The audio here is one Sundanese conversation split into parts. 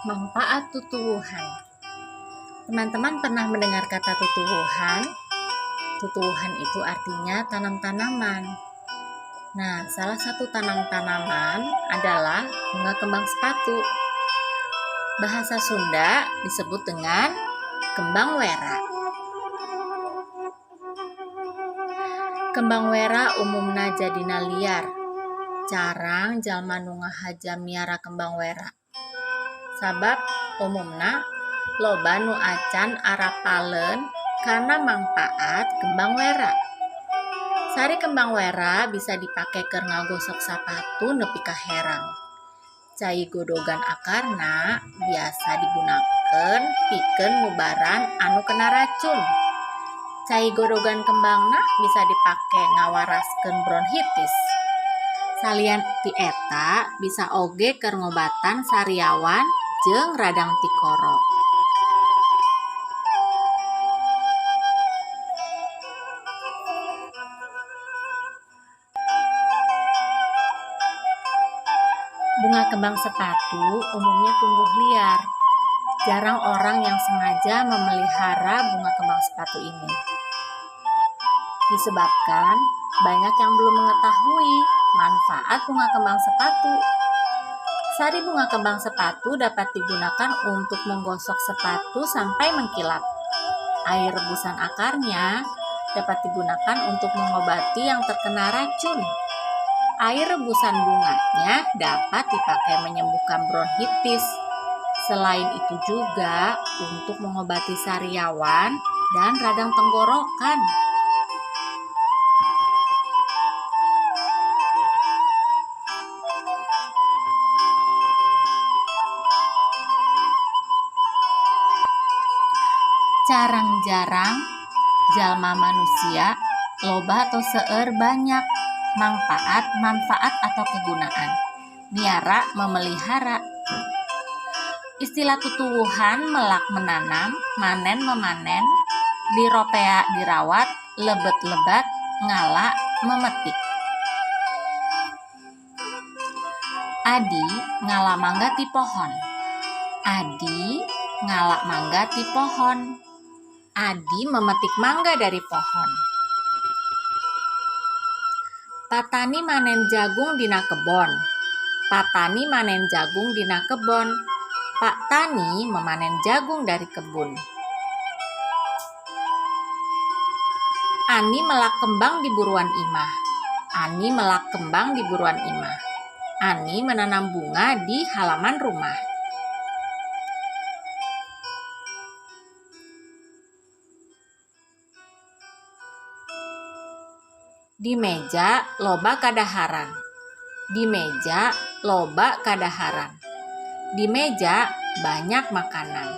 Manfaat tutuwuhan. Teman-teman pernah mendengar kata tutuwuhan? Tutuwuhan itu artinya tanam-tanaman. Nah, salah satu tanam-tanaman adalah bunga kembang sepatu. Bahasa Sunda disebut dengan kembang wera. Kembang wera umumna jadina liar. Carang jalma nu ngahaja miara kembang wera. Sabab umumna loba nu acan arapaleun kana mangpaat kembang wera. Sari kembang wera bisa dipake keur ngagosok sapatu nepi ka herang. Cai godogan akarna biasa digunakeun pikeun ngubaran anu kena racun. Cai godogan kembangna bisa dipake ngawaraskeun bronkitis. Salian ti eta bisa oge keur ngobatan sariawan jeung radang tikoro. Bunga kembang sepatu umumnya tumbuh liar. Jarang orang yang sengaja memelihara bunga kembang sepatu ini. Disebabkan banyak yang belum mengetahui manfaat bunga kembang sepatu. Sari bunga kembang sepatu dapat digunakan untuk menggosok sepatu sampai mengkilap. Air rebusan akarnya dapat digunakan untuk mengobati yang terkena racun. Air rebusan bunganya dapat dipakai menyembuhkan bronkitis. Selain itu juga untuk mengobati sariawan dan radang tenggorokan. Carang-jarang jalma manusia loba atau seueur banyak mangpaat, manfaat atau kegunaan. Miara memelihara. Istilah tutuwuhan melak menanam, manen memanen, diropea dirawat, lebet-lebat, ngala memetik. Adi ngala mangga ti pohon. Adi ngala mangga ti pohon. Adi memetik mangga dari pohon. Patani manen jagung dina kebon. Patani manen jagung dina kebon. Pak Tani memanen jagung dari kebun. Ani melak kembang di buruan imah. Ani melak kembang di buruan imah. Ani menanam bunga di halaman rumah. Di meja loba kadaharan. Di meja loba kadaharan. Di meja banyak makanan.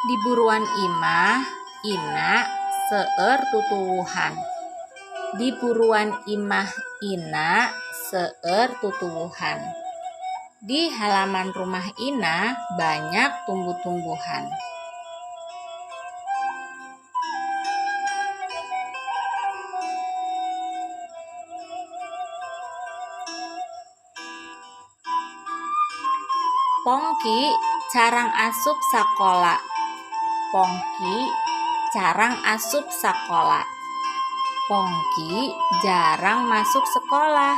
Di buruan imah Ina seueur tutuwuhan. Di buruan imah Ina seueur tutuwuhan. Di halaman rumah Ina banyak tumbuh-tumbuhan. Pongki carang asup sakola. Pongki carang asup sakola. Pongki jarang masuk sekolah.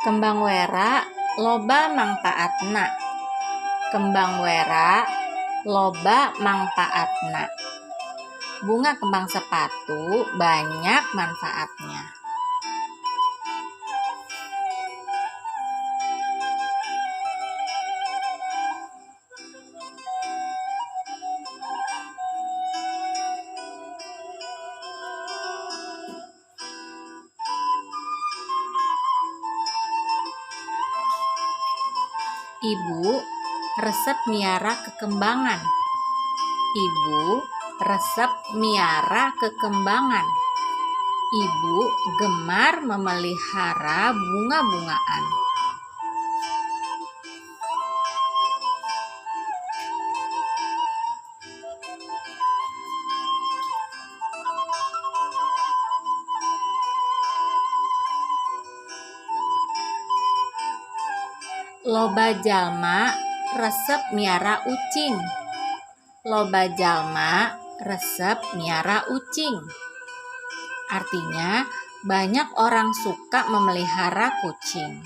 Kembang wera loba mangpaatna. Kembang wera loba mangpaatna. Bunga kembang sepatu banyak manfaatnya. Ibu resep miara kekembangan. Ibu resep miara kekembangan. Ibu gemar memelihara bunga-bungaan. Loba jalma resep miara ucing. Loba jalma resep miara ucing. Artinya, banyak orang suka memelihara kucing.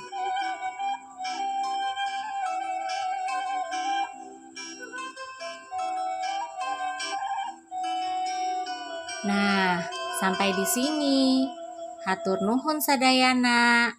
Nah, sampai di sini. Hatur nuhun sadayana.